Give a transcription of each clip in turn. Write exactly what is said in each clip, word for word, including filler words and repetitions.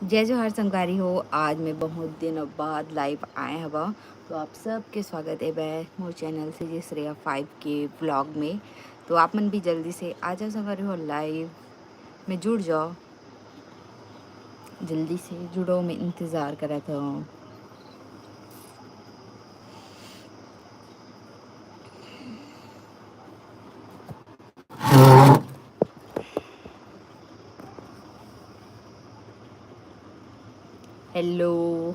जय जोहार संगवारी हो, आज मैं बहुत दिन बाद live आए हवा, तो आप सबके स्वागत है बै मोर channel से जे श्रेया five के vlog में। तो आप मन भी जल्दी से आ जाओ संगवारी हो, live में जुड़ जाओ, जल्दी से जुड़ो, मैं इंतज़ार करत हूँ। Hello,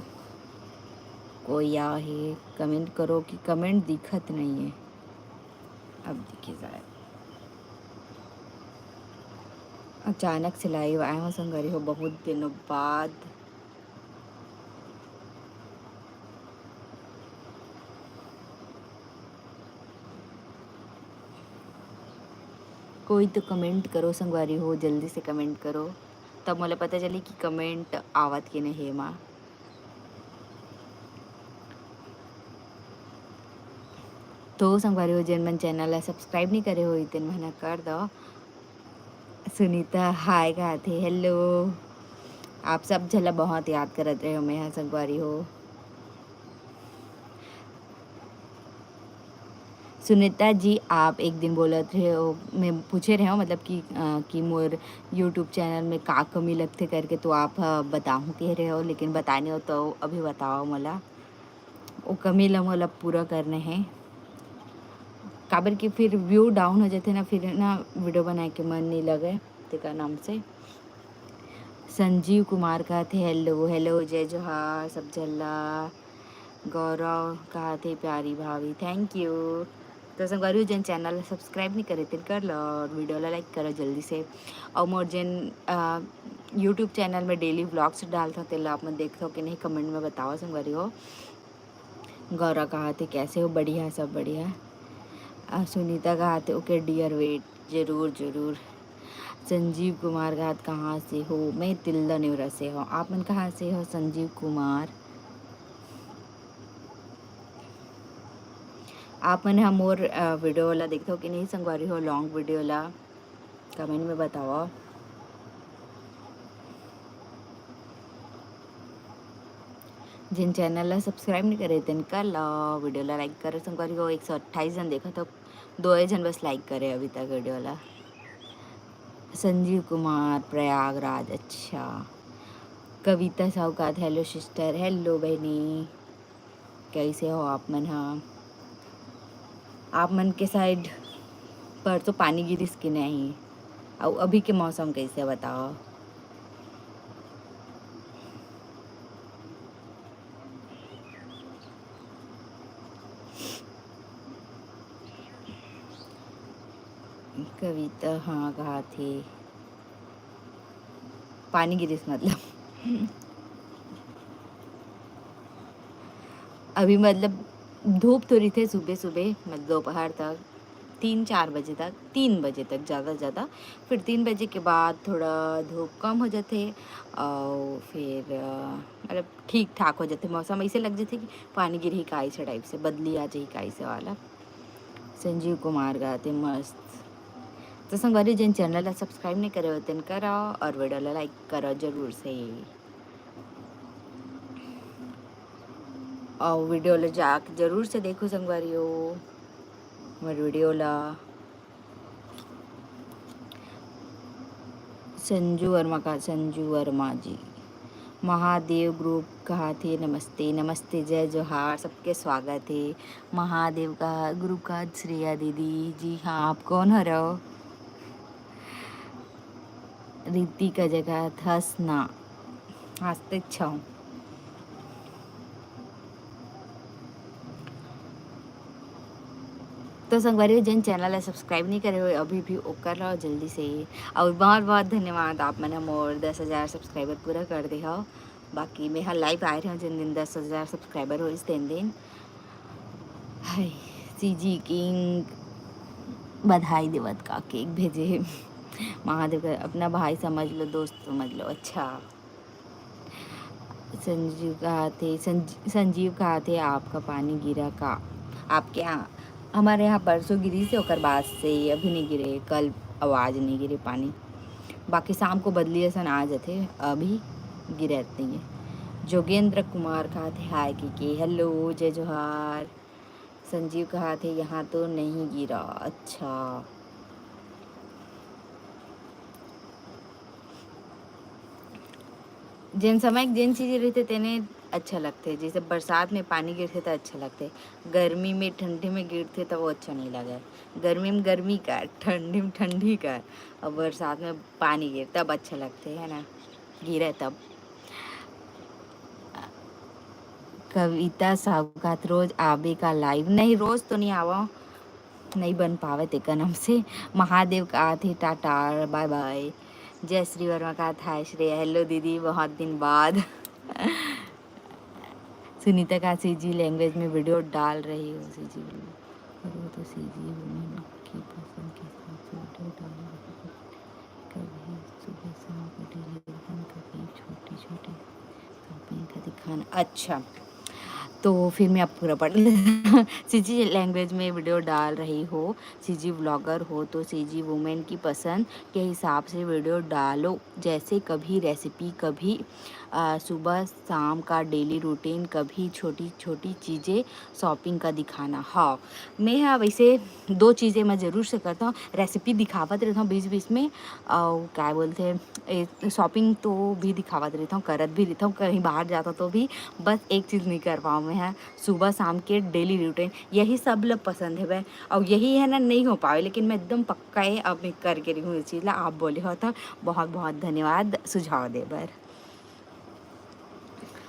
कोई आ है? Comment करो कि comment दिखत नहीं है। अब देखिए ज़रा, अचानक से live आए हो संगवारी हो, बहुत दिनों बाद। कोई तो comment करो संगवारी हो, जल्दी से comment करो, तब मोला पता चली कि comment आवत के नहीं एमा। तो संगवारी हो, जेन मन channel ला subscribe नहीं करे हो, तेन मन कर दो। Sunita hi कहाथे, hello। आप सब झला बहुत याद करत रहे हो मैं हा संगवारी हो। सुनीता जी, आप एक दिन बोलत रहे हो, मैं पूछे रहे हो, मतलब कि, अ, कि मोर YouTube channel में का कमी लगथे करके, तो आप, अ, बताहूँ कह रहे हो, लेकिन बताने हो तो अभी बताओ मोला, वो कमी ला मोला पूरा करना है, काबर कि फिर view down हो जाथे ना, फिर ना video बनाए के मन नहीं लगे, तेकर नाम से। संजीव कुमार कहाथे, hello, hello, जय जोहार, सब झल्ला। गौरव कहाथे, प्यारी भाभी, thank you। तो संगवारी हो, जेन channel ला subscribe नहीं करे, तेन कर लो और video ला like करो जल्दी से। और मोर जेन, अ, YouTube channel में daily vlogs डालथों, तेला आप मन देखथो कि नहीं, comment में बताओ संगवारी हो। गौरव कहाथे, कैसे हो? बढ़िया, सब बढ़िया। अ, सुनीता कहाथे, OK dear, wait, जरूर, जरूर। संजीव कुमार कहाथे, कहाँ से हो? मैं तिल्दा नेवरा से हूँ। आप मन कहाँ से हो संजीव कुमार? आप मन ह मोर, अ, video ला देखथो कि नहीं संगवारी हो, long video ला? Comment में बताओ। जेन channel ला subscribe नहीं करे, तेन कर लो, video ला like करो संगवारी हो। एक सौ अट्ठाईस जन देखत हो, दो झन बस like करे अभी तक video ला। संजीव कुमार, प्रयागराज, अच्छा। कविता साहू कहाथे, hello sister, hello बहिनी, कैसे हो आप मन हा? आप मन के side परसों पानी गिरिस कि नहीं? अउ अभी के मौसम कैसे, बताओ? कविता, हाँ, कहाथे, पानी गिरिस मतलब। अभी मतलब धूप तो रहिथे सुबह सुबह, मतलब दोपहर तक, तीन चार बजे तक, तीन बजे तक ज़्यादा से ज़्यादा। फिर तीन बजे के बाद थोड़ा धूप कम हो जाथे और फिर, अ, मतलब ठीक ठाक हो जाथे मौसम। ऐसे लग जाथे कि पानी गिरही का, ऐसे type से बदली आ जाही का, ऐसे वाला। संजीव कुमार कहाथे, मस्त। तो संगवारी, जेन channel ला subscribe नहीं करे हो, तेन करो और video ला like करो जरूर से। और video ला जाके जरूर से देखो संगवारी हो, मोर video ला। संजू वर्मा का, संजू वर्मा जी। महादेव group कहाथे, नमस्ते, नमस्ते, जय जोहार, सबके स्वागत हे। महादेव का group का श्रेया दीदी, जी हाँ, आप कौन हरो? रीति का जगह थस ना, हंसते छो। तो संगवारी हो, जेन channel ला subscribe नहीं करे हो अभी भी, ओकर ला जल्दी से। और बहुत बहुत धन्यवाद, आप मन मोर दस हजार subscriber पूरा कर दे हो। बाकी मैं हा live आए रहे हूँ, जिन दिन दस हजार subscriber होइस, तेन दिन। हाय, CG King बधाई देवत का cake भेजे हे। महादेव का अपना भाई समझ लो, दोस्त समझ लो। अच्छा, संजीव कहाथे, संज-, संजीव कहाथे, आपका पानी गिरा का? आपके यहाँ? हमारे यहाँ परसों गिरिस हे, ओकर बाद से अभी नहीं गिरे, कल आवाज नहीं गिरे पानी। बाकी शाम को बदली असन आ जाथे, अभी गिरत नहीं है। जोगेंद्र कुमार कहाथे हाय के, के हेलो, जय जोहार। संजीव कहाथे यहाँ तो नहीं गिरा। अच्छा, जेन समय जेन चीज रहिथे तेने अच्छा लगथे। जैसे बरसात में पानी गिरथे त अच्छा लगथे, गर्मी में ठंडी में गिरथे त वो अच्छा नहीं लगे। गर्मी में गर्मी कर, ठंडी में ठंडी कर, और बरसात में पानी गिर तब अच्छा लगथे, है ना, गिरे तब। कविता साहू कहाथे रोज आबे का लाइव? नहीं, रोज तो नहीं आवव, नहीं बन पावे तेकर नाम से। महादेव कहाथे टाटा बाय बाय। जय श्री वर्मा कहाथे हाय श्रेया, हेलो दीदी, बहुत दिन बाद। सुनीता कहाथे सीजी लैंग्वेज में वीडियो डाल रही हो सीजी, और वो तो सीजी वुमेन की पसंद के हिसाब से वीडियो डाल रही हो। कभी सुबह शाम का डेली रूटीन, कभी छोटी छोटी शॉपिंग का दिखाना। अच्छा, तो फिर मैं अब पूरा पढ़ सीजी लैंग्वेज में वीडियो डाल रही हो, सीजी व्लॉगर हो तो सीजी वुमेन की पसंद के हिसाब से वीडियो डालो। जैसे कभी रेसिपी, कभी आ, सुबह शाम का डेली रूटीन, कभी छोटी छोटी चीज़ें शॉपिंग का दिखाना। हाँ, मैं ह वैसे दो चीज़ें मैं जरूर से करता हूँ, रेसिपी दिखावत रहता हूँ बीच बीच में, और क्या बोलते हैं, शॉपिंग तो भी दिखावत रहता हूँ, करत भी रहता हूँ, कहीं बाहर जाता तो भी। बस एक चीज़ नहीं कर पाऊँ मैं, है सुबह शाम के डेली रूटीन। यही सब लोग पसंद है भाई, और यही है ना, नहीं हो पावे, लेकिन मैं एकदम पक्का है, अब मैं करके रही हूँ इस चीज़ ला। आप बोले हो तो बहुत बहुत धन्यवाद सुझाव दे बर।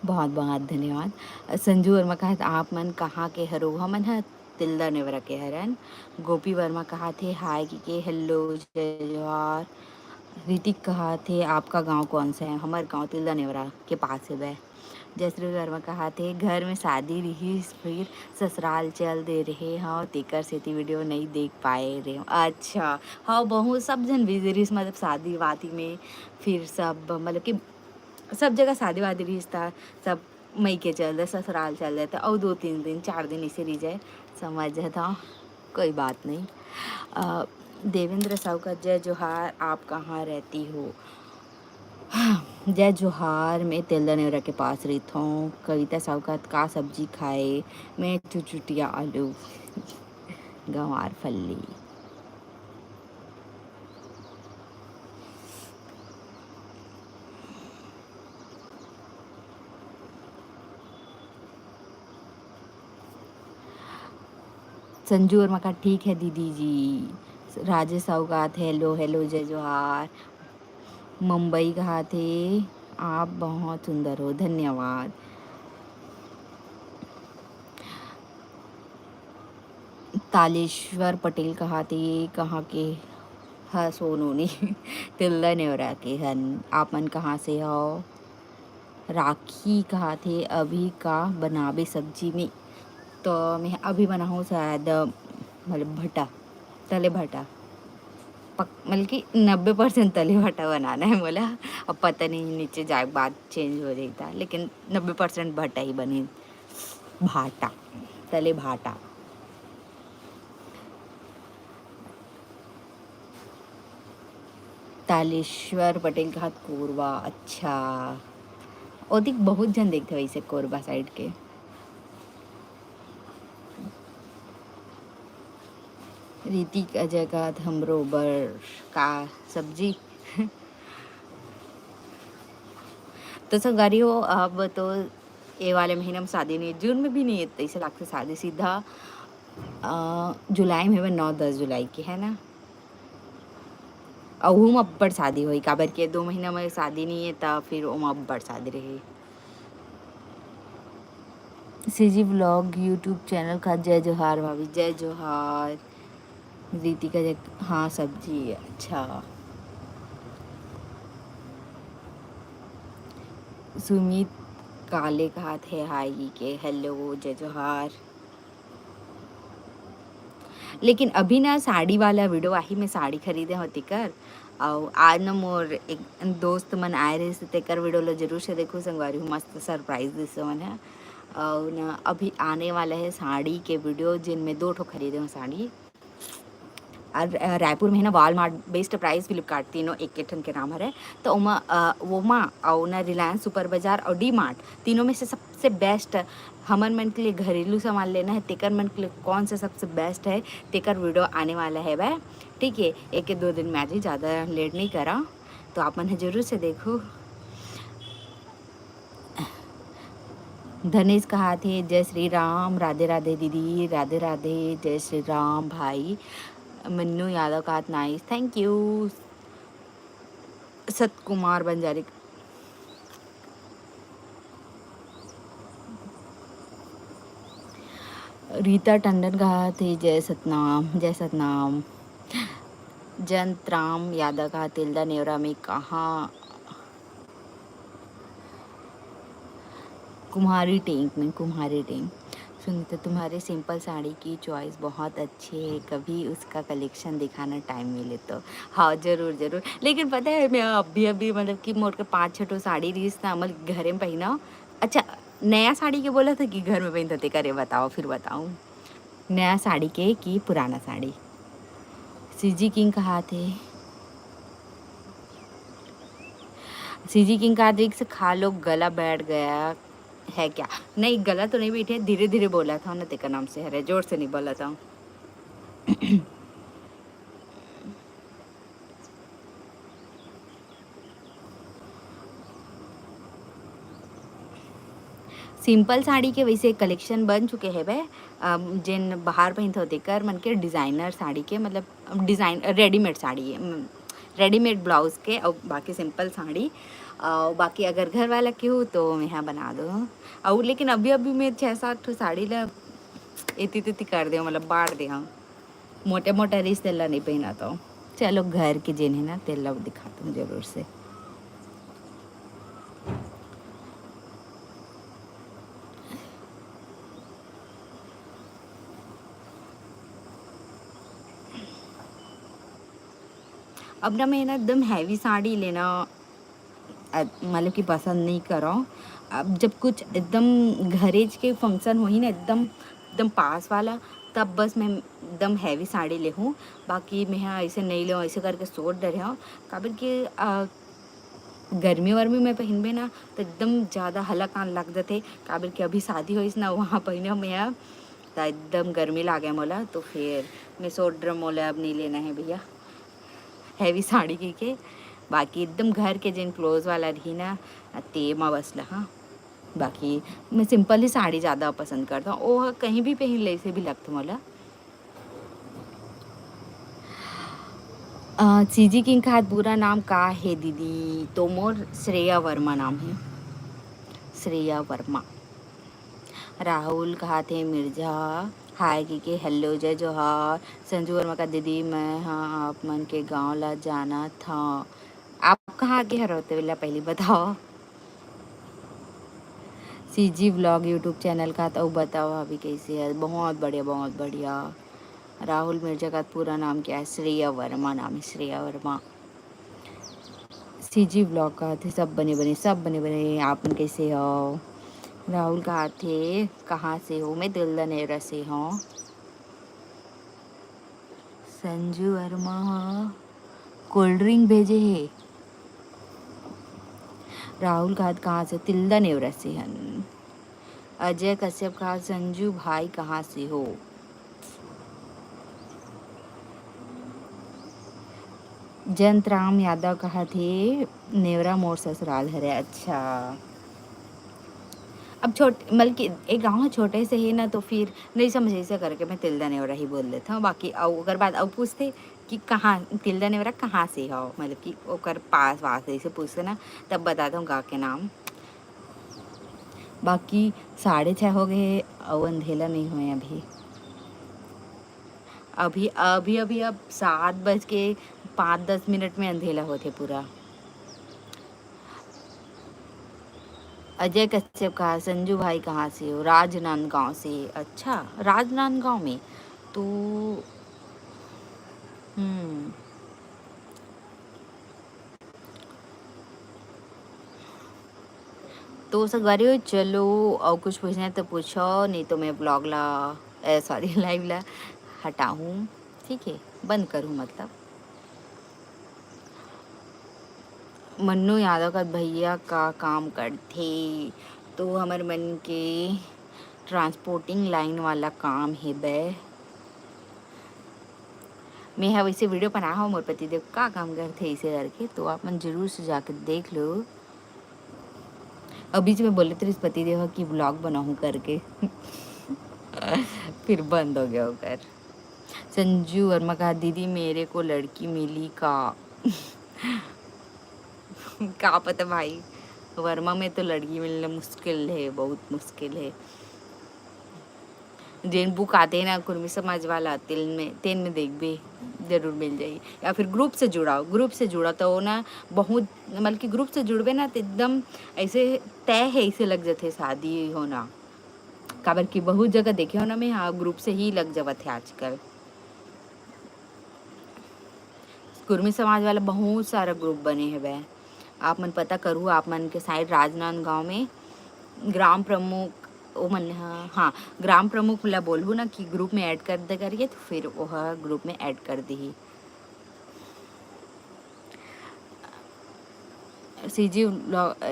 बहुत बहुत धन्यवाद। संजू वर्मा कहाथे आप मन कहाँ के हरो? हमन ह तिल्दा नेवरा के हरन। गोपी वर्मा कहाथे हाय के, के हेलो, जय जोहार। ऋतिक कहाथे आपका गांव कौन सा है? हमर गांव तिल्दा नेवरा के पास है बे। जयश्री वर्मा कहाथे घर में शादी रिहिस, फिर ससुराल चल दे रहे हव, तेकर सेती वीडियो नई देख पाए रहे हव। अच्छा, हाँ, बहुत सब जन बिजी रिहिस, मतलब शादी वादी में, फिर सब मतलब कि सब जगह शादी वादी रिहिस त सब मइके चल दे, ससुराल चल दे, त अउ दो तीन दिन, चार दिन इसे रहि जाए, समझ जाता हूँ, कोई बात नहीं। अ, देवेंद्र साहू कहाथे जय जोहार, आप कहाँ रहती हो? जय जोहार, मैं तेलदा नेवरा के पास रहिथौं। कविता साहू कहाथे का सब्जी खाए? मैं चुचुटिया आलू, गंवार फल्ली। संजू वर्मा कहाथे ठीक है दीदी जी। राजेश साहू कहाथे हेलो हेलो, जय जोहार। मुंबई कहाथे आप बहुत सुंदर हो, धन्यवाद। तालेश्वर पटेल कहाथे कहाँ के ह सोनोनी? तिल्दा नेवरा के हन। आप मन कहाँ से हो? राखी कहाथे अभी का बनाबे सब्जी में? तो मैं अभी बनाहूँ शायद, मतलब भटा, तले भटा, पक-, मतलब कि नब्बे परसेंट तले भटा बनाना है मोला। अब पता नहीं नीचे जाए के बाद चेंज हो जाता, लेकिन नब्बे परसेंट भटा ही बनी, भाटा, तले भाटा। तालेश्वर पटेल कहाथे कोरबा, अच्छा, ओतिक बहुत झन देखथे वैसे कोरबा साइड के। ऋतिक अजय कहाथे हमरो बर का सब्जी? तो संगवारी हो, अब तो ये वाले महीना में शादी नहीं है, जून में भी नहीं है, तो इसे लागथे शादी सीधा, अ, जुलाई में हेवय, नौ दस जुलाई के, है ना? अउ ओहू म अब्बड़ शादी होही, काबर के दो महीना में शादी नहीं है, त फिर ओमा अब्बड़ शादी रही। सीजी व्लॉग YouTube चैनल का जय जोहार भाभी, जय जोहार। रीतिका जय, हाँ सब्जी, अच्छा। सुमित काले कहाथे हाय के, हेलो, जय जोहार। लेकिन अभी ना साड़ी वाला वीडियो आही, मैं साड़ी खरीदे हों तेकर, अउ आज ना मोर एक दोस्त मन आए रहिस, तेकर वीडियो ला जरूर से देखो संगवारी हो, मस्त सरप्राइज दिस मन है। अउ ना अभी आने वाला है साड़ी के वीडियो, जिन में दो ठो खरीदे हों साड़ी। और, अ, रायपुर में है ना Walmart, Best Price, Flipkart, तीनों एक के ठन के नाम हरे। तो ओमा, अ, ओमा अउ ना Reliance Super Bazaar अउ D Mart, तीनों में से सबसे best हमर मन के लिए घरेलू सामान लेना है, तेकर मन के लिए कौन सा सबसे best है, तेकर video आने वाला है भाई। ठीक है, एक के दो दिन में आ जाही, ज़्यादा late नहीं करा, तो आप मन ह जरूर से देखो। धनेश कहाथे, "जय श्री राम, राधे राधे दीदी, राधे राधे, जय श्री राम भाई।" मन्नू यादव कहात, "Nice, thank you।" सत कुमार बंजारी। रीता टंडन कहाथे, "जय सतनाम, जय सतनाम।" जयंत राम यादव कहाथे, "तिल्दा नेवरा में कहाँ?" कुम्हारी टेंक में, कुम्हारी टेंक। सुनीता, तुम्हारे simple साड़ी की choice बहुत अच्छी है, कभी उसका collection दिखाना, time मिले तो। हाँ, जरूर, जरूर। लेकिन पता है, मैं अभी, अभी मतलब कि मोर के पाँच छः ठो साड़ी रहिस ना, मतलब घरे में पहिना। अच्छा, नया साड़ी के बोला था कि घर में पहिनता, तेकर ये बताओ, फिर बताऊँ। नया साड़ी के कि पुराना साड़ी? सीजी किंग कहाथे, सीजी किंग कहाथे, "एक से खा लो, गला बैठ गया है क्या?" नहीं, गला तो नहीं बैठे, धीरे धीरे बोला था ना, तेकर नाम से हरे, जोर से नहीं बोला था। Simple साड़ी के वैसे collection बन चुके हे बे, अम, जेन बाहर पहिनथव तेकर मन के designer साड़ी के, मतलब design, readymade साड़ी, अम, readymade blouse के, अउ बाकी simple साड़ी, अउ बाकी अगर घर वाला के हो तो मेहा बना दो। अउ लेकिन अभी, अभी मैं छः सात ठो साड़ी ला एती तेती कर दे, मतलब बांट दे हूँ। मोटे मोटे रिश्ते ला नहीं पहना तो। चलो, घर के जेन है ना, तेला दिखाता हूँ जरूर से। अब ना मैं ना एकदम heavy साड़ी लेना, अ, मतलब कि पसंद नहीं करो। अब जब कुछ एकदम घरेज के function होही ना, एकदम, एकदम पास वाला, तब बस मैं एकदम heavy साड़ी लेहूँ। बाकी मैं हा ऐसे नहीं लेहूँ, ऐसे करके सोच डरे हूँ। काबर कि, अ, गर्मी वर्मी में पहिनबे ना, तो एकदम ज़्यादा हलाकान लग जथे। काबर कि अभी शादी होइस ना, वहाँ पहिने में हा, तो एकदम गर्मी लागे मोला। तो फिर मैं सोच डरे, मोला अब नहीं लेना है भैया heavy साड़ी की के। बाकी एकदम घर के जेन close वाला रही ना, ते मा बस ला, हाँ। बाकी मैं simple ही साड़ी ज़्यादा पसंद करता हूँ, वो कहीं भी पहन ले, से भी लगता मोला। अ, सीजी किंग कहात, "पूरा नाम का हे दीदी?" तो मोर श्रेया वर्मा नाम हे, श्रेया वर्मा। राहुल कहात हे, "मिर्जा hi" कहिके, "Hello, जय जोहार।" संजू वर्मा कहात, "दीदी, मैं हा आप मन के गांव ला जानत हव।" आप कहाँ के हरव, तेला पहली बताओ। सीजी vlog YouTube channel कहात, अउ बताओ भाभी कैसे है? बहुत बढ़िया, बहुत बढ़िया। राहुल मिर्जा कहात, पूरा नाम क्या है? श्रेया वर्मा नाम है, श्रेया वर्मा। सीजी vlog कहात हे, सब बने बने, सब बने बने, आप मन कैसे हो? राहुल कहात हे, कहाँ से हो? मैं तिल्दा नेवरा से हूँ। संजू वर्मा ह cold drink भेजे हे। राहुल कहात, कहाँ से? तिल्दा नेवरा से हन। अजय कश्यप कहात, संजू भाई कहाँ से हो? जयंत राम यादव कहात हे, नेवरा मोर ससुराल हरे। अच्छा, अब छोट, मतलब कि एक गाँव छोटे से हे ना, तो फिर नहीं समझ, ऐसे करके मैं तिल्दा नेवरा ही बोल देता हूँ। बाकी अउ ओकर बाद अउ पूछते कि कहाँ, तिल्दा नेवरा कहाँ से हो, मतलब कि ओकर पास वास ऐसे पूछते ना, तब बताता हूँ गाँव के नाम। बाकी साढ़े छः हो गए हे, अउ अंधेला नहीं होए अभी। अभी, अभी, अभी अब सात बज के पाँच दस मिनट में अंधेला होथे पूरा। अजय कश्यप कहात, संजू भाई कहाँ से हो? राजनांदगांव से। अच्छा, राजनांदगांव में तो, हम्म। तो संगवारी हो, चलो, अउ कुछ पूछना है तो पूछो, नहीं तो मैं vlog ला, ए, sorry, live ला हटाहूँ, ठीक है। बंद करूँ मतलब। मन्नू यादव का भैया का काम करथे, तो हमर मन के ट्रांसपोर्टिंग लाइन वाला काम हे बे। मैं ह वैसे वीडियो बनाए हव मोर पतिदेव का काम करथे इसे करके, तो आप मन जरूर से जाके देख लो। अब बीच में बोले तो पतिदेव ह कि व्लॉग बनाऊँ करके फिर बंद हो गया ओकर। संजू वर्मा कहा, "दीदी, मेरे को लड़की मिली का?" का पता भाई, वर्मा में तो लड़की मिलना मुश्किल है, बहुत मुश्किल है। जेन बुक आते हैं ना कुर्मी समाज वाला, तेन में, तेन में देखबे, जरूर मिल जाई। या फिर ग्रुप से जुड़ाओ, ग्रुप से जुड़ा तो ना बहुत, मतलब कि ग्रुप से जुड़बे ना तो एकदम ऐसे तय है, ऐसे लग जाते शादी होना। काबर कि बहुत जगह देखे हो ना मैं, हाँ, ग्रुप से ही लग जावत है आजकल। कुर्मी समाज वाला बहुत सारा ग्रुप बने हवय, आप मन पता करू। आप मन के साइड राजनांदगांव में ग्राम प्रमुख, ओ मन, हाँ, हाँ, ग्राम प्रमुख ला बोलहू ना कि ग्रुप में ऐड कर दे करिए, तो फिर वह ग्रुप में ऐड कर दिही। CG vlog,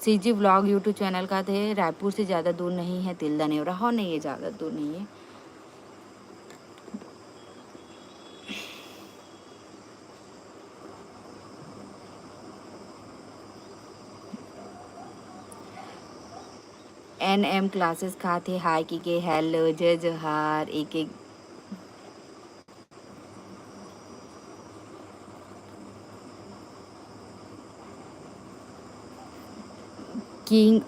CG vlog YouTube channel का थे, रायपुर से ज़्यादा दूर नहीं है तिल्दा नेवरा। हाँ, नहीं है, ज़्यादा दूर नहीं है। एन एम क्लासेस का थे, हाय की के, हेलो, जय जोहार, एक एक किंग।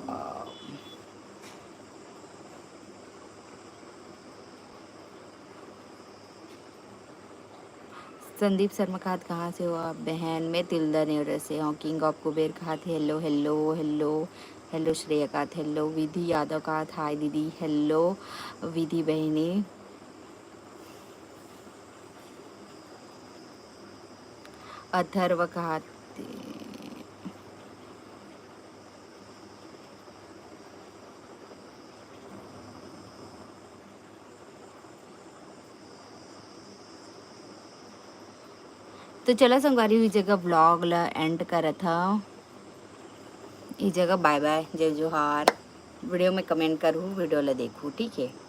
संदीप शर्मा कहात, "कहाँ से हो आप बहन?" मैं तिल्दा नेवरा से हूँ। King of Kuber Kohath, "hello, hello, hello." Hello Shreya Kohath, "hello." विधि यादव कहात, "हाय दीदी।" हेलो विधि बहिनी। अथर्व कहात, तो चला संगवारी, ई जगह व्लॉग ला एंड करत हव। ई जगह बाय बाय, जय जोहार। वीडियो में कमेंट करू, वीडियो ला देखू, ठीक है।